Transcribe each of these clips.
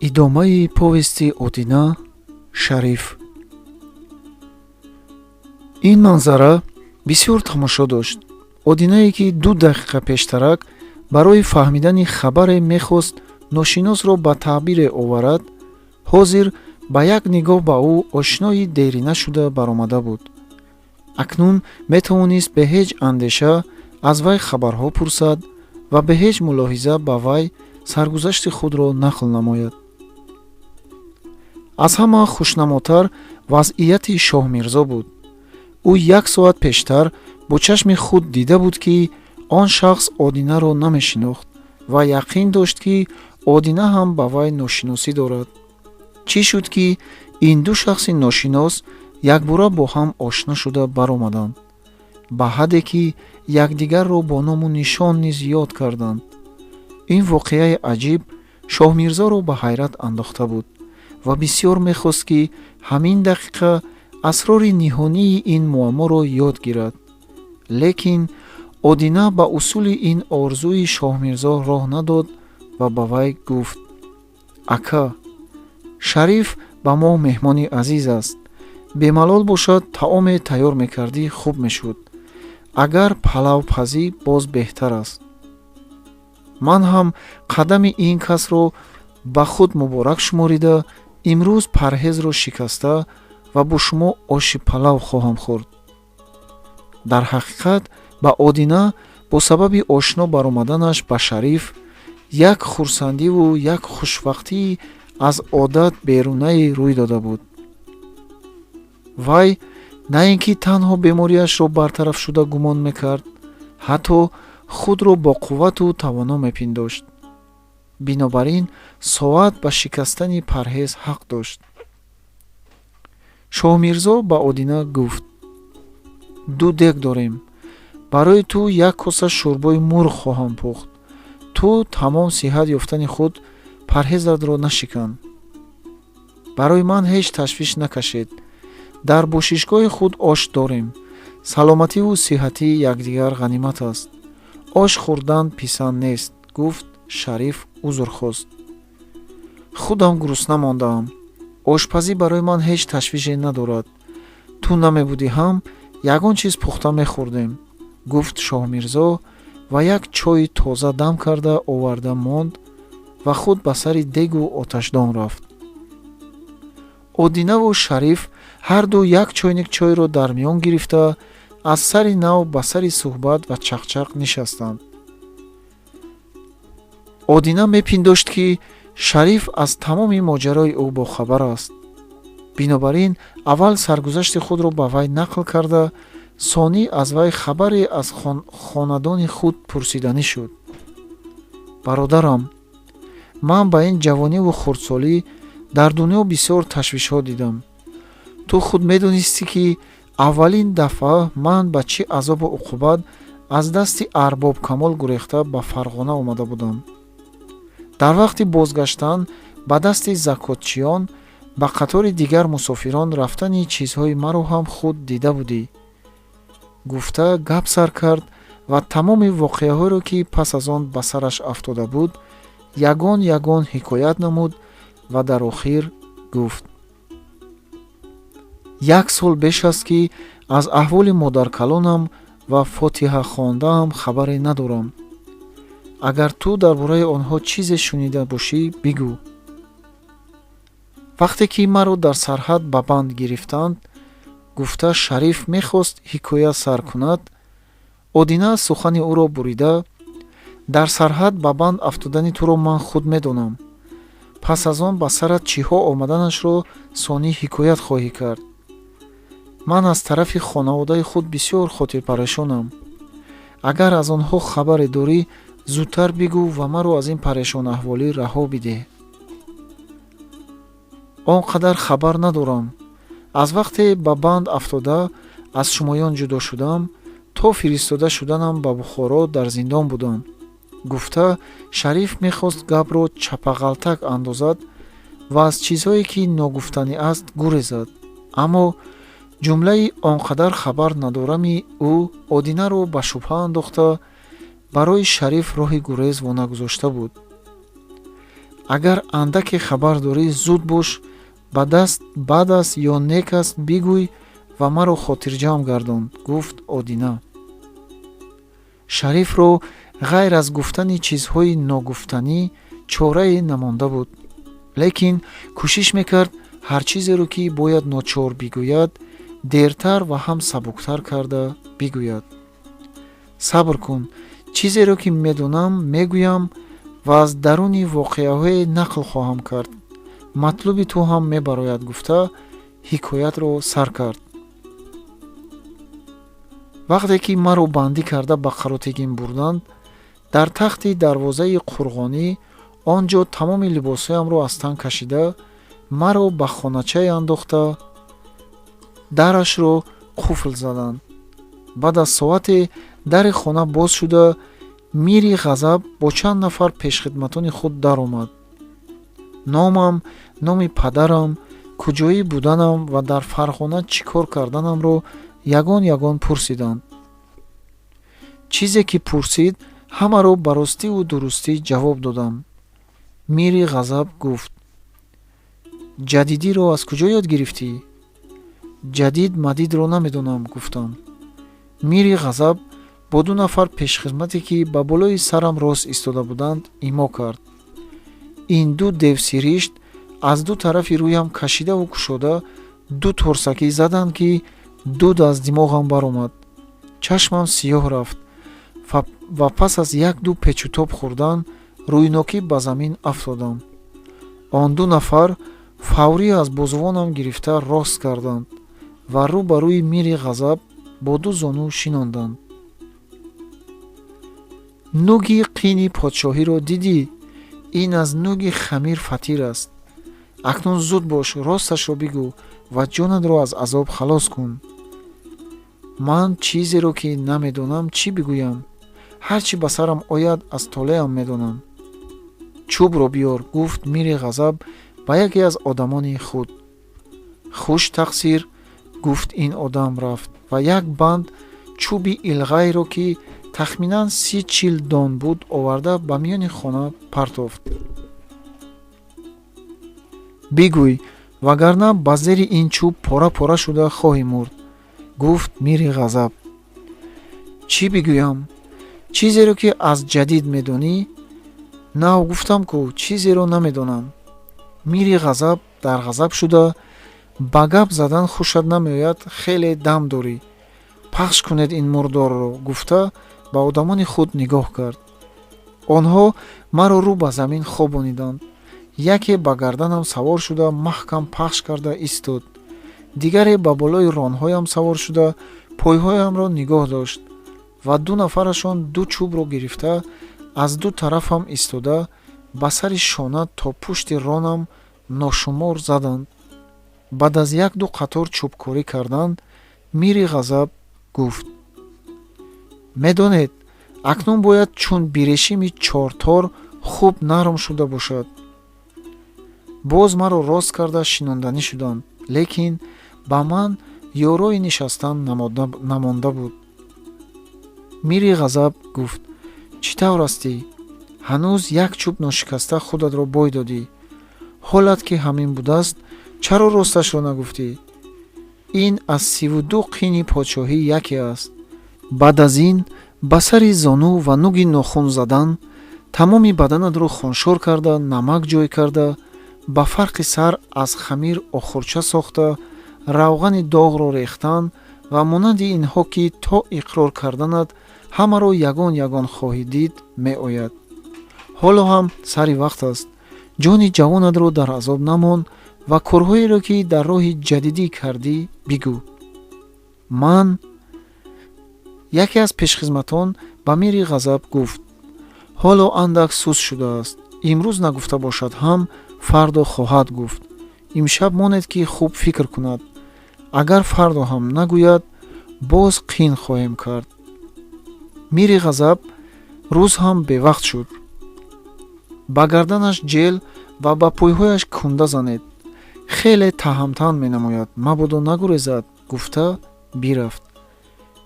Идомаи повести Одина, Шариф. Ин манзара бисёр тамошо дошт. Одинае, ки 2 дақиқа пештарак барои фаҳмидани хабаре мехост ношиносро ба таъбире оварад, ҳозир ба як нигоҳ ба ӯ ошнои дерина шуда баромада буд. Акнун метавонист бе ҳеҷ андеша аз вай хабарҳо пурсад ва бе ҳеҷ мулоҳиза ба вай саргузашти худро нақл намояд. Аз ҳама хушнамотар вазъияти Шоҳмирзо буд. Ӯ як соат пештар бо чашми худ дида буд, ки он шахс Одинаро намешинохт, ва яқин дошт, ки Одина ҳам ба вай ношиносӣ дорад. Чӣ шуд, ки ин ду шахси ношинос якбора бо ҳам ошно шуда баромаданд, ба ҳадде ки якдигарро бо ному нишон низ ёд карданд? Ин воқеаи аҷиб Шоҳмирзоро ба ҳайрат андохта буд ва бисёр мехост, ки ҳамин дақиқа асрори ниҳонии ин муамморо ёд гирад. Лекин Одина ба усули ин орзуи Шоҳмирзо роҳ надод ва ба вай гуфт: «Ака, Шариф ба мо меҳмони азиз аст. Бемалол бошад, таоме тайёр мекардӣ, хуб мешуд. Агар палав пазӣ, боз беҳтар аст. Ман ҳам қадами ин касро ба худ муборак шуморида, имрӯз парҳезро шикаста ва бо шумо оши палав хоҳам хӯрд». Дар ҳақиқат, ба Одина бо сабаби ошно баромаданаш ба Шариф як хурсандиву як хушвақтии аз одат берунае рӯй дода буд. Вай на ин ки танҳо бемориашро бартараф шуда гумон мекард, ҳатто худро бо қуввату тавоно мепиндошт. Бинобар ин соат ба шикастани парҳез ҳақ дошт. Шоҳмирзо ба Одина гуфт: «Ду дег дорем. Барои ту як коса шӯрбои мурғ хоҳам пухт. Ту тамом сиҳат ёфтани худ парҳезатро нашикан». «Барои ман ҳеҷ ташвиш накашед. Дар бошишгоҳи худ ош дорем. Саломативу сиҳатии якдигар ғанимат аст. Ош хӯрдан писанд нест», — гуфт. Шариф узр хост: «Худам гурусна мондаам. Ошпазӣ барои ман ҳеҷ ташвише надорад. Ту намебудӣ ҳам, ягон чиз пухта мехӯрдем», — гуфт Шоҳмирзо ва як чойи тоза дам карда оварда монд ва худ ба сари дегу оташдон рафт. Одинаву Шариф ҳарду як чойник чойро дар миён гирифта, аз сари нав ба сари суҳбат ва чақчақ нишастанд. Одина мепиндошт, ки Шариф аз тамоми моҷарои ӯ бохабар аст. Бинобар ин аввал саргузашти худро ба вай нақл карда, сонӣ аз вай хабаре аз хонадони худ пурсиданӣ шуд. «Бародарам, ман ба ин ҷавониву хурдсолӣ дар дунё бисёр ташвишҳо дидам. Ту худ медонистӣ, ки аввалин дафъа ман ба чӣ азобу уқубат аз дасти Арбоб Камол гурехта ба Фарғона омада будам. Дар вақти бозгаштан ба дасти закотчиён ба қатори дигар мусофирон рафтани чизҳои маро ҳам худ дида будӣ», — гуфта, гап сар кард ва тамоми воқеаҳоеро, ки пас аз он ба сараш афтода буд, ягон ягон ҳикоят намуд ва дар охир гуфт: «Як сол беш аст, ки аз аҳволи модаркалонам ва фотиҳа хондаам хабаре надорам. Агар ту дар бораи онҳо чизе шунида бошӣ, бигӯ. Вақте ки маро дар сарҳад ба банд гирифтанд», — гуфта, Шариф мехост ҳикоя сар кунад. Одина сухани ӯро бурида: «Дар сарҳад ба банд афтодани туро ман худ медонам. Пас аз он ба сарат чиҳо омаданашро сонӣ ҳикоят хоҳӣ кард. Ман аз тарафи хонаводаи худ бисёр хотирпарешонам. Агар аз онҳо хабаре дорӣ, зудтар бигӯ ва маро аз ин парешонаҳволӣ раҳо бидеҳ». «Он қадар хабар надорам. Аз вақте ба банд афтода, аз шумоён ҷудо шудам, то фиристода шуданам ба Бухоро дар зиндон будам», — гуфта, Шариф мехост гапро чапағалтак андозад ва аз чизҳое, ки ногуфтанӣ аст, гурезад. Аммо ҷумлаи «он қадар хабар надорами» ӯ Одинаро ба шубҳа андохта, барои Шариф роҳи гурез вонагузошта буд. Агар андаке хабар дорӣ, зуд бош, ба даст бад аст ё нек аст, бигӯй ва маро хотирҷамъ гардон, гуфт Одина. Шарифро ғайр аз гуфтани чизҳои ногуфтанӣ чорае намонда буд, лекин кӯшиш мекард ҳар чизеро, ки бояд ночор бигӯяд, дертар ва ҳам сабуктар карда бигӯяд. Сабр кун, чизеро, ки медонам, мегӯям ва аз даруни воқеаҳое нақл хоҳам кард, матлуби ту ҳам мебарояд, гуфта ҳикоятро сар кард. Вақте ки маро бандӣ карда ба Қаротегин бурданд, дар тахти дарвозаи қурғонӣ он ҷо тамоми либосҳоямро аз тан кашида, маро ба хоначае андохта, дарашро қуфл заданд. Баъд аз соате дари хона боз шуда, мири Ғазаб бо чанд нафар пешхидматони худ даромад. Номам, номи падарам, куҷоӣ буданам ва дар Фарғона чӣ кор карданамро ягон ягон пурсиданд. Чизе ки пурсид, ҳамаро ба ростиву дурустӣ ҷавоб додам. Мири Ғазаб гуфт: «Ҷадидиро аз куҷо ёд гирифтӣ?» «Ҷадид мадидро намедонам», гуфтам. Мири Ғазаб бо ду нафар пешхизмате, ки ба болои сарам рост истода буданд, имо кард. Ин ду девсиришт аз ду тарафи рӯям кашидаву кушода ду торсакӣ заданд, ки дуд аз димоғам баромад, чашмам сиёҳ рафт ва пас аз як-ду печутоб хӯрдан рӯйнокӣ ба замин афтодам. Он ду нафар фаврӣ аз бозувонам гирифта рост карданд ва рӯ ба рӯи мири Ғазаб бо ду зону шинонданд. «Нуги қини подшоҳиро дидӣ? Ин аз нуги хамир фатир аст. Акнун зуд бош, росташро бигӯ ва ҷонатро аз азоб халос кун». «Ман чизеро, ки намедонам, чӣ бигӯям? Ҳар чӣ ба сарам ояд, аз толеам медонам». «Чӯбро биёр», гуфт мири Ғазаб ба яке аз одамони худ. «Хуш тақсир», гуфт. Ин одам рафт ва як банд чӯби илғайро, ки тахминан 30-40 дон буд, оварда ба миёни хона партофт. «Бигӯй, вагарна ба зери ин чӯб пора пора шуда хоҳӣ мурд», гуфт мири Ғазаб. «Чӣ бигӯям? Чизеро, ки аз ҷадид медонӣ?» «Нав гуфтам ку, чизеро намедонам». Мири Ғазаб дар ғазаб шуда: «Ба гап задан хушат намеояд, хеле дам дорӣ. Пахш кунед ин мурдорро», гуфта ба одамони худ нигоҳ кард. Онҳо маро рӯ ба замин хобониданд. Яке ба гарданам савор шуда, маҳкам пахш карда истод, дигаре ба болои ронҳоям савор шуда, пойҳоямро нигоҳ дошт ва ду нафарашон ду чӯбро гирифта, аз ду тарафам истода, ба сари шона то пушти ронам ношумор заданд. Баъд аз як-ду қатор чӯбкорӣ кардан мири Ғазаб гуфт: «Медонед, акнун бояд чун бирешими чортор хуб нарм шуда бошад». Боз маро рост карда шинонданӣ шуданд, лекин ба ман ёрои нишастан намонда буд. Мири Ғазаб гуфт: «Чӣ тавр ҳастӣ? Ҳанӯз як чӯб ношикаста худатро бой додӣ. Ҳолат ки ҳамин будааст, чаро росташро нагуфтӣ? Ин аз 32 қини подшоҳӣ яке аст. Баъд аз ин ба сари зону ва нуги нохун задан, тамоми баданатро хуншор карда, намак ҷой карда, ба фарқи сар аз хамир охурча сохта, равғани доғро рехтан ва монанди инҳо, ки то иқрор карданат ҳамаро ягон ягон хоҳӣ дид, меояд. Ҳоло ҳам сари вақт аст. Ҷони ҷавонатро дар азоб намон ва корҳоеро, ки дар роҳи ҷадидӣ кардӣ, бигӯ». Ман яке аз пешхизматон ба мири Ғазаб гуфт: «Ҳоло андак суст шудааст. Имрӯз нагуфта бошад ҳам, фардо хоҳад гуфт. Имшаб монед, ки хуб фикр кунад. Агар фардо ҳам нагӯяд, боз қин хоҳем кард». Мири Ғазаб рӯз ҳам бевақт шуд. «Ба гарданаш ҷел ва ба пойҳояш кунда занед. Хеле таҳамтан менамояд, мабодо нагурезад», гуфта бирафт.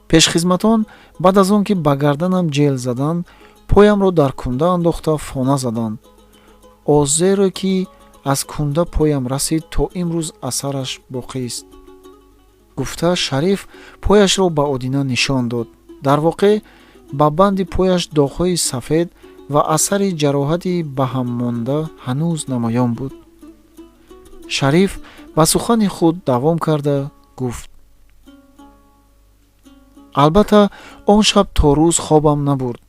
Пешхизматон баъд аз он ки ба гарданам ҷел заданд, поямро дар кунда андохта фона заданд. Озеро ки аз кунда поям расид, то имрӯз асараш боқист, гуфта, Шариф пояшро ба Одина нишон дод. Дар воқеъ, ба банди пояш доғҳои сафед ва асари ҷароҳати ба ҳам монда ҳанӯз намоён буд. Шариф ба сухани худ давом карда гуфт: «Албатта, он шаб то рӯз хобам набурд.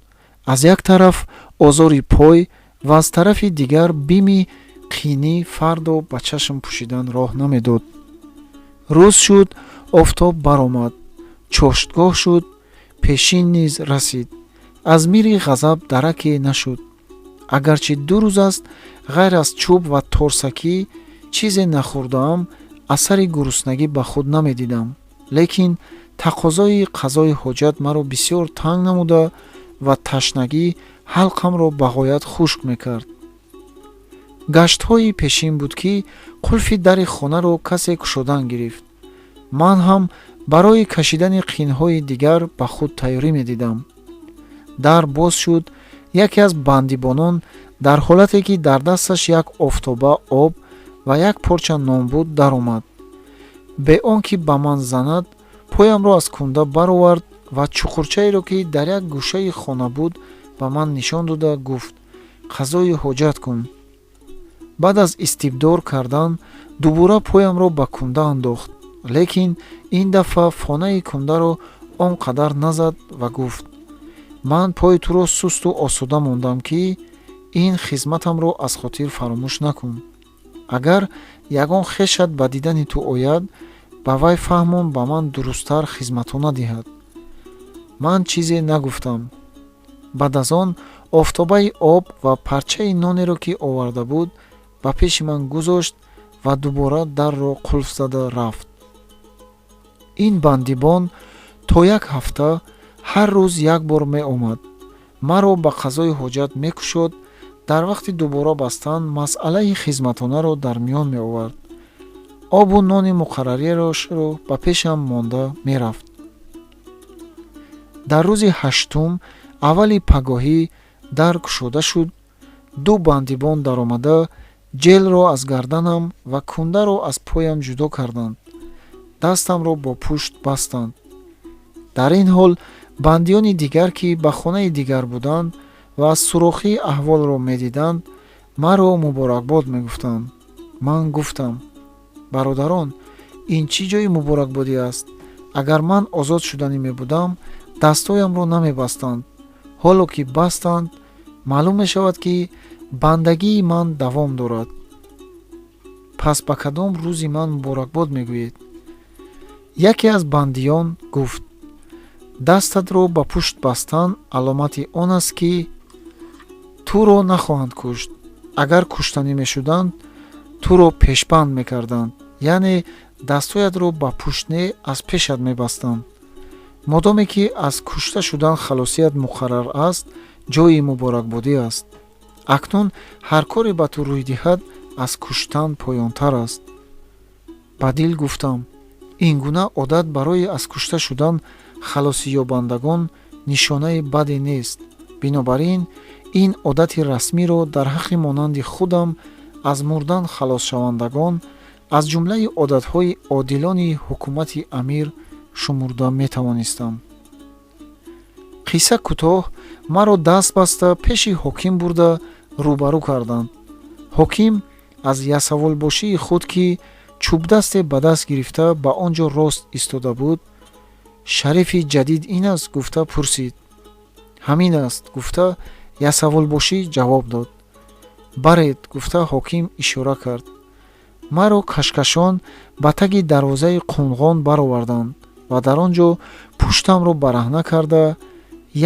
Аз як тараф озори пой ва аз тарафи дигар бими қинӣ фардо ба чашм пӯшидан роҳ намедод. Рӯз шуд, офтоб баромад, чоштгоҳ шуд, пешин низ расид. Аз мири ғазаб дараке нашуд. Агарчи 2 рӯз аст, ғайр аз чӯб ва торсакӣ чизе нахӯрдаам, асари гуруснагӣ ба худ намедидам. Лекин тақозои қазои ҳоҷат маро бисёр танг намуда ва ташнагӣ ҳалқамро ба ғоят хушк мекард. Гаштҳои пешин буд, ки қулфи дари хонаро касе кушодан гирифт. Ман ҳам барои кашидани қинҳои дигар ба худ тайёрӣ медидам. Дар боз шуд. Яке аз бандибонон дар ҳолате ки дар дасташ як офтоба об ва як порча нон буд, даромад. Бе он ки ба ман занад, поямро аз кунда баровард ва чуқурчаеро, ки дар як гӯшаи хона буд, ба ман нишон дода гуфт: қазои ҳоҷат кун. Баъд аз истибдор кардан дубора поямро ба кунда андохт, лекин ин дафъа фонаи кундаро он қадар назад ва гуфт: ман пои туро сусту осуда мондам, ки ин хизматамро аз хотир фаромӯш накун. Агар ягон хешат ба дидани ту ояд, ба вай фаҳмон, ба ман дурусттар хизматҳо надиҳад. Ман чизе нагуфтам. Баъд аз он офтобаи об ва парчаи нонеро, ки оварда буд, ба пеши ман гузошт ва дубора дарро қулф зада рафт. Ин бандибон то як ҳафта ҳар рӯз як бор меомад, маро ба қазои ҳоҷат мекушод. Дар вақти дубора бастан масъалаи хизматонаро дар миён меовард, обу нони муқаррариашро ба пешам монда мерафт. Дар рӯзи ҳаштум аввали пагоҳӣ дар кушода шуд. Ду бандибон даромада, ҷелро аз гарданам ва кундаро аз поям ҷудо карданд, дастамро бо пушт бастанд. Дар ин ҳол бандиёни дигар, ки ба хонаи дигар буданд ва аз сурохӣ аҳволро медиданд, маро муборакбод мегуфтанд. Ман гуфтам: бародарон, ин чӣ ҷои муборакбодӣ аст? Агар ман озод шуданӣ мебудам, дастҳоямро намебастанд. Ҳоло ки бастанд, маълум мешавад, ки бандагии ман давом дорад. Пас ба кадом рӯзи ман муборакбод мегӯед? Яке аз бандиён гуфт: дастатро ба пушт бастан аломати он аст, ки туро нахоҳанд кушт. Агар куштанӣ мешуданд, туро пешбанд мекарданд, яъне дастҳоятро ба пушт не, аз пешат мебастанд. Модоме ки аз кушта шудан халосият муқаррар аст, ҷои муборакбодӣ аст. Акнун ҳар коре ба ту рӯй диҳад, аз куштан поёнтар аст. Ба дил гуфтам: ин гуна одат барои аз кушта шудан халосиёбандагон нишонаи баде нест. Бинобар ин, ин одати расмиро дар ҳаққи монанди худам аз мурдан халосшавандагон аз ҷумлаи одатҳои одилони ҳукумати амир шумурда метавонистам. Қисса кӯтоҳ, маро даст баста пеши ҳоким бурда рӯбарӯ карданд. Ҳоким аз ясаволбошии худ, ки чӯбдасте ба даст гирифта ба он ҷо рост истода буд, шарифи ҷадид ин аст, гуфта пурсид. Ҳамин аст, гуфта ясаволбошӣ ҷавоб дод. Баред, гуфта ҳоким ишора кард. Маро кашкашон ба таги дарвозаи қунғон бароварданд ва дар он ҷо пуштамро бараҳна карда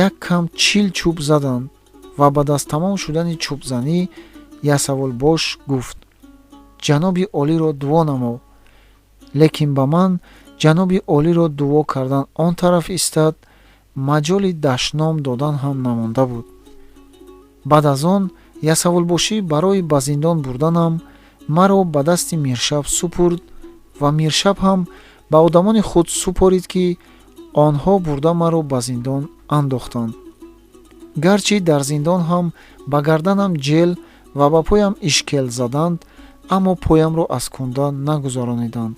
як кам 40 чӯб заданд ва баъд аз тамом шудани чӯбзанӣ ясаволбош гуфт: ҷаноби олиро дуо намо. Лекин ба ман ҷаноби олиро дуо кардан он тараф истад, маҷоли дашном додан ҳам намонда буд. Баъд аз он ясаволбошӣ барои ба зиндон бурданам маро ба дасти миршаб супурд ва миршаб ҳам ба одамони худ супорид, ки онҳо бурда маро ба зиндон андохтанд. Гарчи дар зиндон ҳам ба гарданам ҷел ва ба поям ишкел заданд, аммо поямро аз кунда нагузарониданд.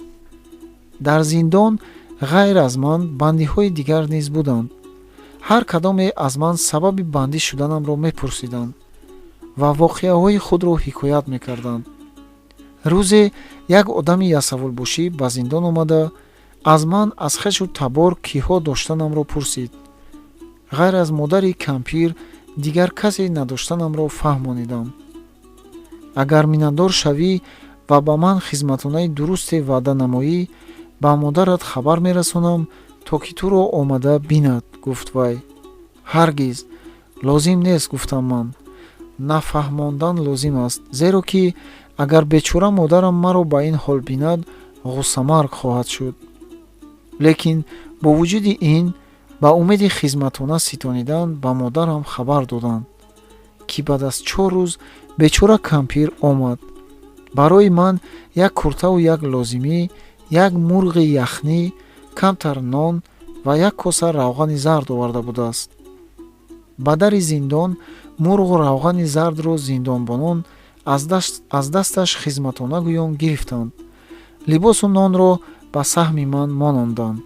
Дар зиндон ғайр аз ман бандиҳои дигар низ буданд. Ҳар кадоме аз ман сабаби бандӣ шуданамро мепурсиданд ва воқеаҳои худро ҳикоят мекарданд. Рӯзе як одами ясавулбошӣ ба зиндон омада, аз ман аз хешу табор киҳо доштанамро пурсид. Ғайр аз модари кампир дигар касе надоштанамро фаҳмонидам. Агар миннатдор шавӣ ва ба ман хизматонаи дурусте ваъда намоӣ, ба модарат хабар мерасонам, то ки туро омада бинад, гуфт вай. Ҳаргиз лозим нест, гуфтам ман. Нафаҳмондан лозим аст, зеро ки агар бечора модарам маро ба ин ҳол бинад, ғуссамарг хоҳад шуд. Лекин бо вуҷуди ин ба умеди хизматона ситонидан ба модарам хабар доданд, ки баъд аз 4 рӯз бечора кампир омад. Барои ман як куртаву як лозимӣ, як мурғи яхнӣ, камтар нон ва як коса равғани зард оварда будааст. Ба дари зиндон мурғу равғани зардро зиндонбонон аз дасташ хизматона гӯён гирифтанд, либосу нонро ба саҳми ман мононданд.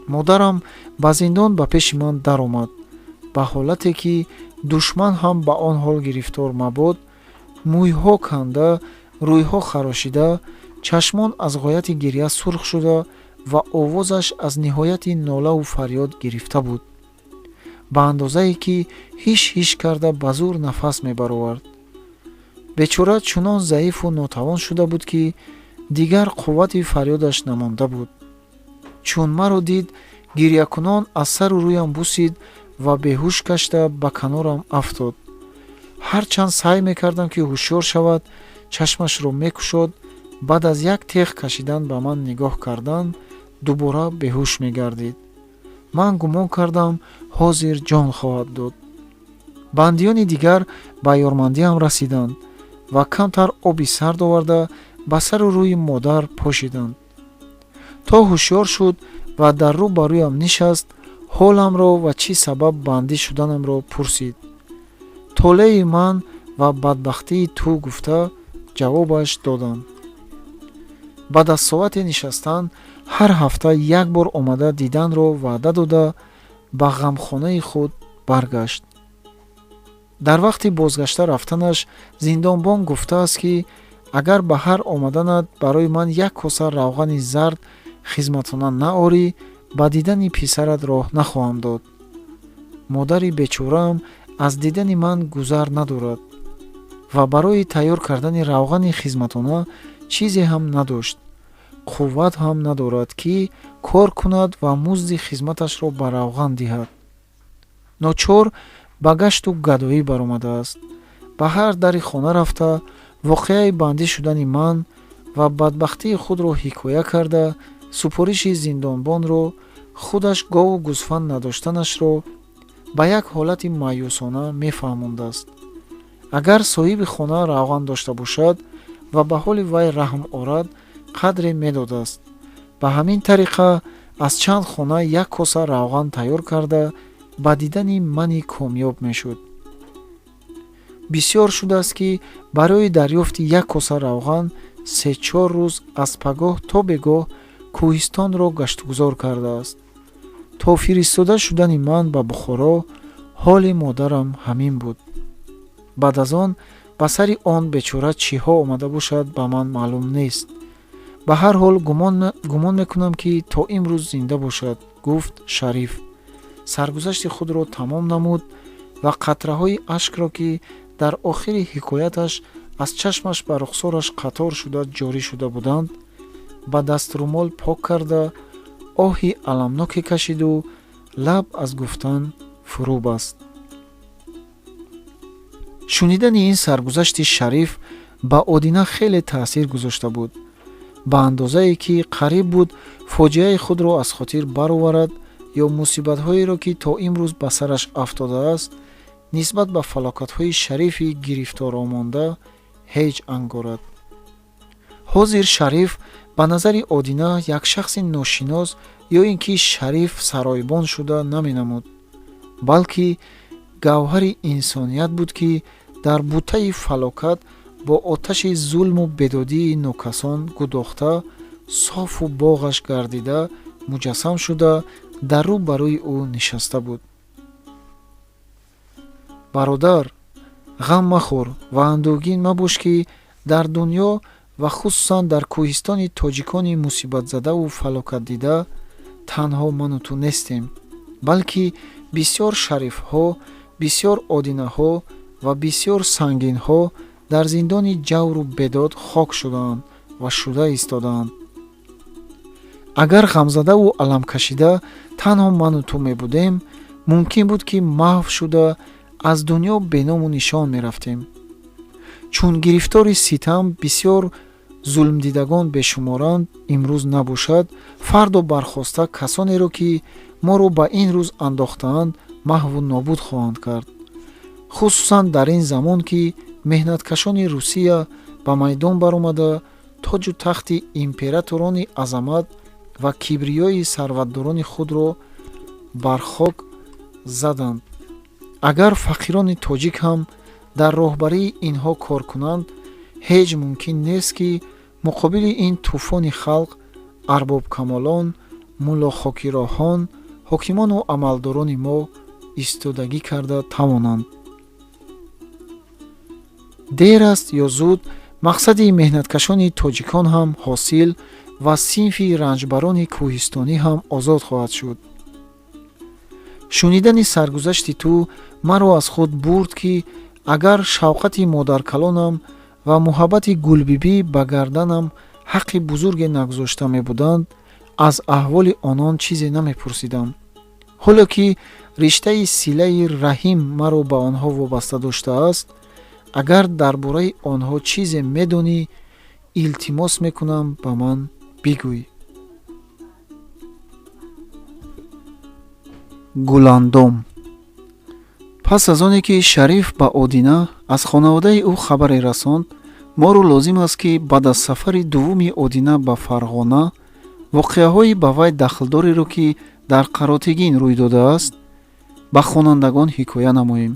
Модарам ба зиндон ба пеши ман даромад ба ҳолате ки душман ҳам ба он ҳол гирифтор мабод: мӯйҳо канда, рӯйҳо харошида, чашмон аз ғояти гирья сурх шуда ва овозаш аз ниҳояти нолаву фарёд гирифта буд, ба андозае ки ҳиш ҳиш карда ба зӯр нафас мебаровард. Бечора чунон заифу нотавон шуда буд, ки дигар қуввати фарёдаш намонда буд. Чун маро дид, гирьякунон аз сару рӯям бусид ва беҳуш гашта ба канорам афтод. Ҳарчанд саъй мекардам, ки ҳушёр шавад, чашмашро мекушод, баъд аз як теғ кашидан ба ман нигоҳ кардан дубора беҳуш мегардид. Ман гумон кардам, ҳозир ҷон хоҳад дод. Бандиёни дигар ба ёрмандиам расиданд ва камтар оби сард оварда ба сару рӯи модар пошиданд, то ҳушёр шуд ва дар рӯ ба рӯям нишаст, ҳоламро ва чӣ сабаб бандӣ шуданамро пурсид. Толеи ман ва бадбахтии ту, гуфта ҷавобаш додам. Баъд аз соате нишастан ҳар ҳафта як бор омада диданро ваъда дода, ба ғамхонаи худ баргашт. Дар вақти бозгашта рафтанаш зиндонбон гуфтааст, ки агар ба ҳар омаданат барои ман як коса равғани зард хизматона наорӣ, ба дидани писарат роҳ нахоҳам дод. Модари бечораам аз дидани ман гузар надорад ва барои тайёр кардани равғани хизматона чизе ҳам надошт, қувват ҳам надорад, ки кор кунад ва музди хизматашро ба равған диҳад. Ночор ба гашту гадоӣ баромадааст. Ба ҳар дари хона рафта, воқеаи бандӣ шудани ман ва бадбахтии худро ҳикоя карда, супориши зиндонбонро, худаш гову гӯсфанд надоштанашро ба як ҳолати маъюсона мефаҳмондааст. Агар соҳиби хона равған дошта бошад ва ба ҳоли вай раҳм орад, қадре медодааст. Ба ҳамин тариқа аз чанд хона як коса равған тайёр карда, ба дидани мани комёб мешуд. Бисёр шудааст, ки барои дарёфти як коса равған 3-4 рӯз аз пагоҳ то бегоҳ кӯҳистонро гаштугузор кардааст. То фиристода шудани ман ба Бухоро ҳоли модарам ҳамин буд. Баъд аз он ба сари он бечора чиҳо омада бошад, ба ман маълум нест. Ба ҳар ҳол гумон мекунам, ки то имрӯз зинда бошад, гуфт Шариф. Саргузашти худро тамом намуд ва қатраҳои ашкро, ки дар охири ҳикояташ аз чашмаш ба рухсораш қатор шуда ҷорӣ шуда буданд, ба даструмол пок карда, оҳи аламноке кашиду лаб аз гуфтан фурӯ баст. Шунидани ин саргузашти Шариф ба Одина хеле таъсир гузошта буд, ба андозае ки қариб буд фоҷиаи худро аз хотир бароварад ё мусибатҳоеро, ки то имрӯз ба сараш афтодааст, нисбат ба фалокатҳои Шарифи гирифторомонда ҳеҷ ангорад. Ҳозир Шариф ба назари Одина як шахси ношинос ё ин ки Шариф саройбон шуда наменамуд, балки гавҳари инсоният буд, ки Дар бутаи фалокат бо оташи зулму бедодии нокасон гудохта, софу боғаш гардида, муҷассам шуда, дар рӯ ба рӯи ӯ нишаста буд. Бародар, ғам махӯр ва андӯҳгин мабош, ки дар дунё ва хусусан дар кӯҳистони тоҷикони мусибатзадаву фалокатдида танҳо ману ту нестем, балки бисёр Шарифҳо, бисёр Одинаҳо ва бисёр Сангинҳо дар зиндони ҷавру бедод хок шудаанд ва шуда истодаанд. Агар ғамзадаву аламкашида танҳо ману ту мебудем, мумкин буд, ки маҳв шуда, аз дунё беному нишон мерафтем. Чун гирифтори ситам бисёр зулмдидагон бешуморанд, имрӯз набошад, фардо бархоста касонеро, ки моро ба ин рӯз андохтаанд, маҳву нобуд хоҳанд кард. Хусусан дар ин замон, ки меҳнаткашони Русия ба майдон баромада, тоҷу тахти императорони азамат ва кибриёи сарватдорони худро бар хок заданд. Агар фақирони тоҷик ҳам дар роҳбарии инҳо кор кунанд, ҳеҷ мумкин нест, ки муқобили ин тӯфони халқ арбобкамолон, муллохокироҳон, ҳокимону амалдорони мо истодагӣ карда тавонанд. Дер аст ё зуд, мақсади меҳнаткашони тоҷикон ҳам ҳосил ва синфи ранҷбарони кӯҳистонӣ ҳам озод хоҳад шуд. Шунидани саргузашти ту маро аз худ бурд, ки агар шавқати модаркалонам ва муҳаббати Гулбибӣ ба гарданам ҳаққи бузурге нагузошта мебуданд, аз аҳволи онон чизе намепурсидам. Ҳоло ки риштаи силаи раҳим маро ба онҳо вобаста доштааст, агар дар бораи онҳо чизе медонӣ, илтимос мекунам, ба ман бигӯй. Гуландом. Пас аз оне ки Шариф ба Одина аз хонаводаи ӯ хабаре расонд, моро лозим аст, ки баъд аз сафари дуввуми Одина ба Фарғона воқеаҳои ба вай дахлдореро, ки дар Қаротегин рӯй додааст, ба хонандагон ҳикоя намоем.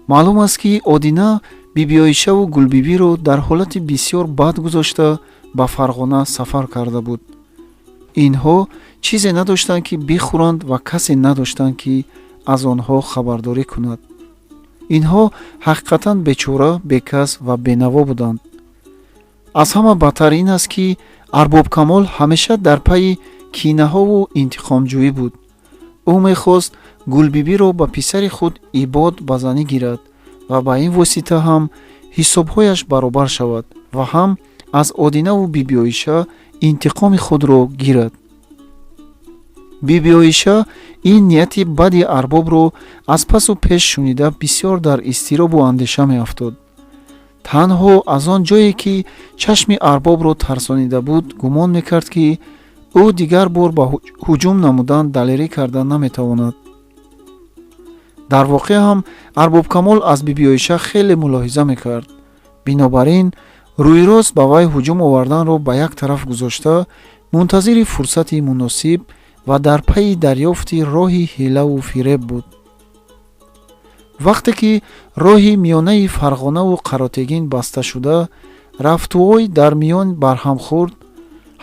Маълум аст, ки Одина Бибиоишаву Гулбибиро дар ҳолати бисёр бад гузошта, ба Фарғона сафар карда буд. Инҳо чизе надоштанд, ки бихӯранд, ва касе надоштанд, ки аз онҳо хабардорӣ кунад. Инҳо ҳақиқатан бечора, бекас ва бенаво буданд. Аз ҳама бадтар ин аст, ки Арбобкамол ҳамеша дар пайи кинаҳову интиқомҷӯӣ буд. Ӯ мехост Гулбибиро ба писари худ Ибод ба занӣ гирад ва ба ин восита ҳам ҳисобҳояш баробар шавад ва ҳам аз Одинаву Бибиоиша интиқоми худро гирад. Бибиоиша ин нияти бади арбобро аз пасу пеш шунида, бисёр дар изтиробу андеша меафтод. Танҳо аз он ҷое ки чашми арбобро тарсонида буд, гумон мекард, ки ӯ дигар бор ба ҳуҷум намудан далерӣ карда наметавонад. Дар воқеъ ҳам Арбобкамол аз Бибиоиша хеле мулоҳиза мекард. Бинобар ин рӯйрост ба вай ҳуҷум оварданро ба як тараф гузошта, мунтазири фурсати муносиб ва дар пайи дарёфти роҳи ҳилаву фиреб буд. Вақте ки роҳи миёнаи Фарғонаву Қаротегин баста шуда, рафтуой дар миён барҳам хӯрд,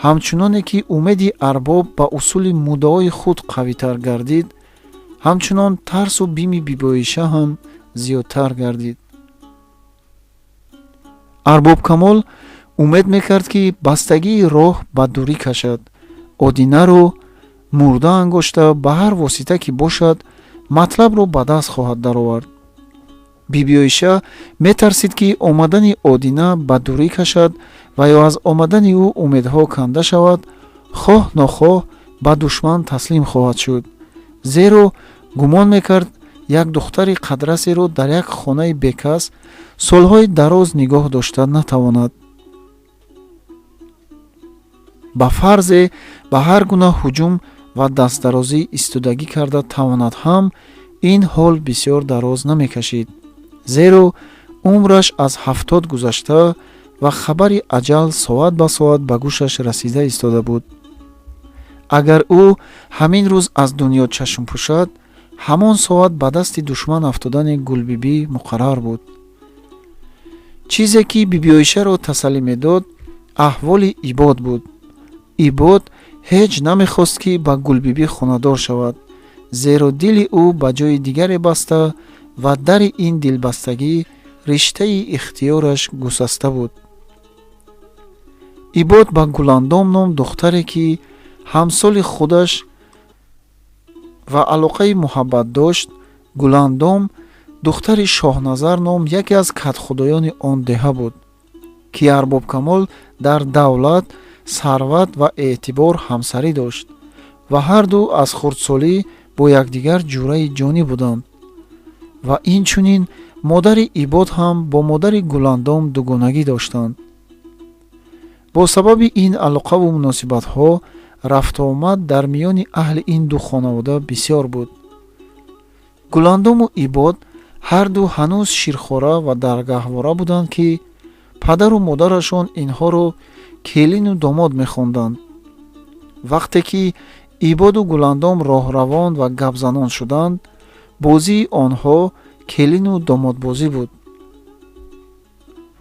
ҳамчуноне ки умеди арбоб ба усули муддаои худ қавитар гардид, ҳамчунон тарсу бими Бибиоиша ҳам зиёдтар гардид. Арбобкамол умед мекард, ки бастагии роҳ ба дурӣ кашад, Одинаро мурда ангошта, ба ҳар восита ки бошад, матлабро ба даст хоҳад даровард. Бибиоиша метарсид, ки омадани Одина ба дурӣ кашад ва ё аз омадани ӯ умедҳо канда шавад, хоҳ нохоҳ ба душман таслим хоҳад шуд, зеро гумон мекард, як духтари қадрасеро дар як хонаи бекас солҳои дароз нигоҳ дошта натавонад. Ба фарзе ба ҳар гуна ҳуҷум ва дастдарозӣ истодагӣ карда тавонад ҳам, ин ҳол бисёр дароз намекашид, зеро умраш аз 70 гузашта ва хабари аҷал соат ба соат ба гӯшаш расида истода буд. Агар ӯ ҳамин рӯз аз дунё чашм пӯшад, Ҳамон соат ба дасти душман афтодани Гулбибӣ муқаррар буд. Чизе ки Бибиоишаро тасаллӣ медод, аҳволи Ибод буд. Ибод ҳеҷ намехост, ки ба Гулбибӣ хонадор шавад, зеро дили ӯ ба ҷои дигаре баста ва дари ин дилбастагӣ риштаи ихтиёраш гусаста буд. Ибод ба Гуландом ном духтаре, ки ҳамсоли худаш ва алоқаи муҳаббат дошт. Гуландом духтари Шоҳназар ном яке аз кадхудоёни он деҳа буд, ки Арбобкамол дар давлат, сарват ва эътибор ҳамсарӣ дошт ва ҳарду аз хурдсолӣ бо якдигар ҷураи ҷонӣ буданд. Ва инчунин модари Ибод ҳам бо модари Гуландом дугонагӣ доштанд. Бо сабаби ин алоқаву муносибатҳо рафтуомад дар миёни аҳли ин ду хонавода бисёр буд. Гуландому Ибод ҳарду ҳанӯз ширхора ва дар гаҳвора буданд, ки падару модарашон инҳоро келину домод мехонданд. Вақте ки Ибоду Гуландом роҳравон ва гапзанон шуданд, бозии онҳо келину домодбозӣ буд.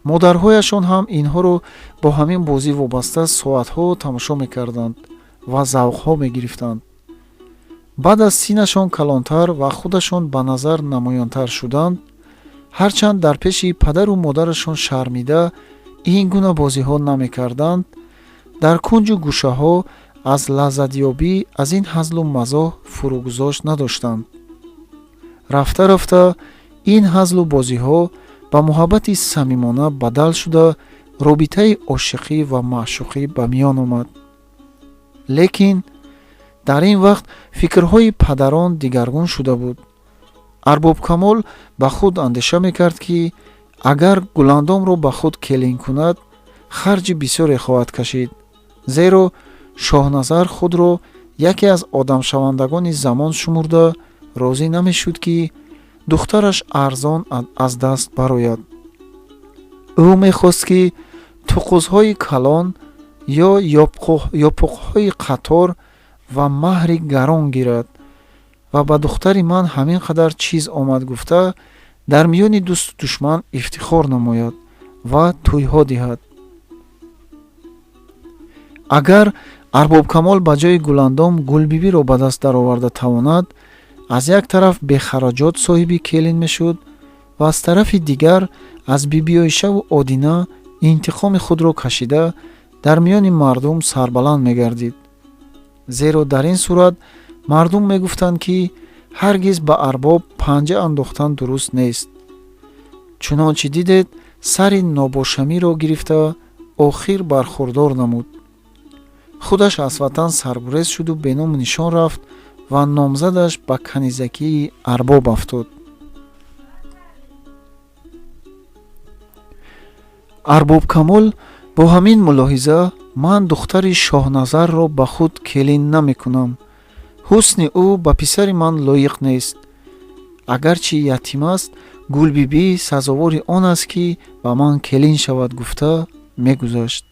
Модарҳояшон ҳам инҳоро бо ҳамин бозӣ вобаста соатҳо тамошо мекарданд ва завқҳо мегирифтанд. Баъд аз синнашон калонтар ва худашон ба назар намоёнтар шуданд, ҳарчанд дар пеши падару модарашон шармида ин гуна бозиҳо намекарданд, дар кунҷу гӯшаҳо аз лаззатёбӣ аз ин ҳазлу мазоҳ фурӯгузошт надоштанд. Рафта рафта ин ҳазлу бозиҳо ба муҳаббати самимона бадал шуда, робитаи ошиқӣ ва маъшуқӣ ба миён омад. Лекин дар ин вақт фикрҳои падарон дигаргун шуда буд. Арбобкамол ба худ андеша мекард, ки агар Гуландомро ба худ келин кунад, харҷи бисёре хоҳад кашид, зеро Шоҳназар худро яке аз одамшавандагони замон шумурда розӣ намешуд, ки духтараш арзон аз даст барояд. Ӯ мехост, ки туқузҳои калон ё ёпуқҳои қатор ва маҳри гарон гирад ва ба духтари ман ҳамин қадар чиз омад гуфта, дар миёни дӯсту душман ифтихор намояд ва тӯйҳо диҳад. Агар Арбобкамол ба ҷои Гуландом Гулбибиро ба даст дароварда тавонад, аз як тараф бехароҷот соҳиби келин мешуд ва аз тарафи дигар аз Бибиоишаву Одина интиқоми худро кашида, дар миёни мардум сарбаланд мегардид, зеро дар ин сурат мардум мегуфтанд, ки ҳаргиз ба арбоб панҷа андохтан дуруст нест. Чунончи дидед, сари нобошамиро гирифта, охир бархӯрдор намуд. Худаш аз ватан саргурез шуду беному нишон рафт ва номзадаш ба канизакии арбоб афтод. Арбобкамол бо ҳамин мулоҳиза: «Ман духтари Шоҳназарро ба худ келин намекунам, ҳусни ӯ ба писари ман лоиқ нест, агарчи ятим аст, Гулбибӣ сазовори он аст, ки ба ман келин шавад», гуфта мегузашт.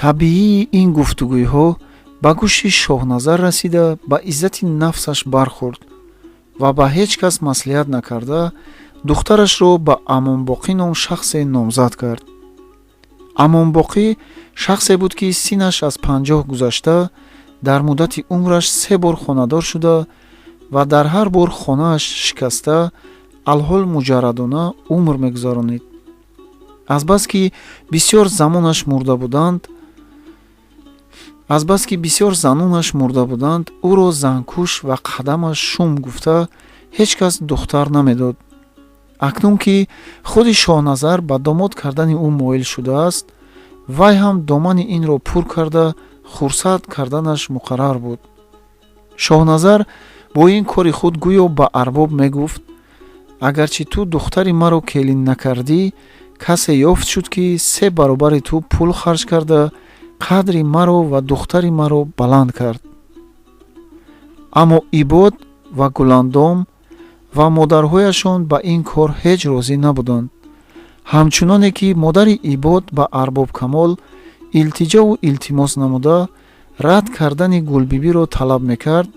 Табиии ин гуфтугӯйҳо ба гӯши Шоҳназар расида, ба иззати нафсаш бархӯрд ва ба ҳеҷ кас маслиҳат накарда, духтарашро ба Амонбоқӣ ном шахсе номзад кард. Амонбоқӣ шахсе буд, ки синнаш аз 50 гузашта, дар муддати умраш се бор хонадор шуда ва дар ҳар бор хонааш шикаста, алҳол муҷаррадона умр мегузаронид. Азбаски бисёр замонаш мурда буданд, азбаски бисёр занонаш мурда буданд, ӯро занкуш ва қадамаш шум гуфта, ҳеҷ кас духтар намедод. Акнун ки худи Шоҳназар ба домод кардани ӯ моил шудааст, вай ҳам домани инро пур карда, хурсанд карданаш муқаррар буд. Шоҳназар бо ин кори худ гӯё ба арбоб мегуфт: «Агарчи ту духтари маро келин накардӣ, касе ёфт шуд, ки се баробари ту пул харҷ карда, қадри маро ва духтари маро баланд кард». Аммо Ибод ва Гуландом ва модарҳояшон ба ин кор ҳеҷ розӣ набуданд. Ҳамчуноне ки модари Ибод ба Арбобкамол илтиҷову илтимос намуда, Рад кардани Гулбибиро талаб мекард,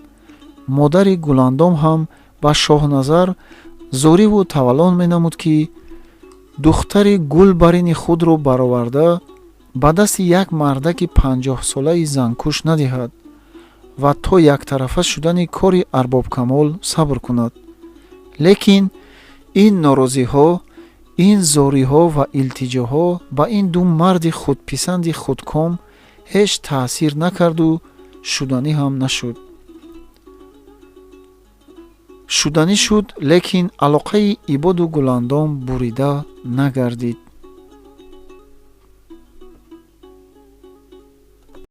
модари Гуландом ҳам ба Шоҳназар зориву таваллон менамуд, ки духтари гулбарини худро бароварда ба дасти як мардаки 50-солаи занкуш надиҳад ва то яктарафа шудани кори Арбобкамол сабр кунад. Лекин ин норозиҳо, ин зориҳо ва илтиҷоҳо ба ин ду марди худписанди худком ҳеҷ таъсир накарду шуданӣ ҳам нашуд. Шуданӣ шуд, лекин алоқаи Ибоду Гуландом бурида нагардид.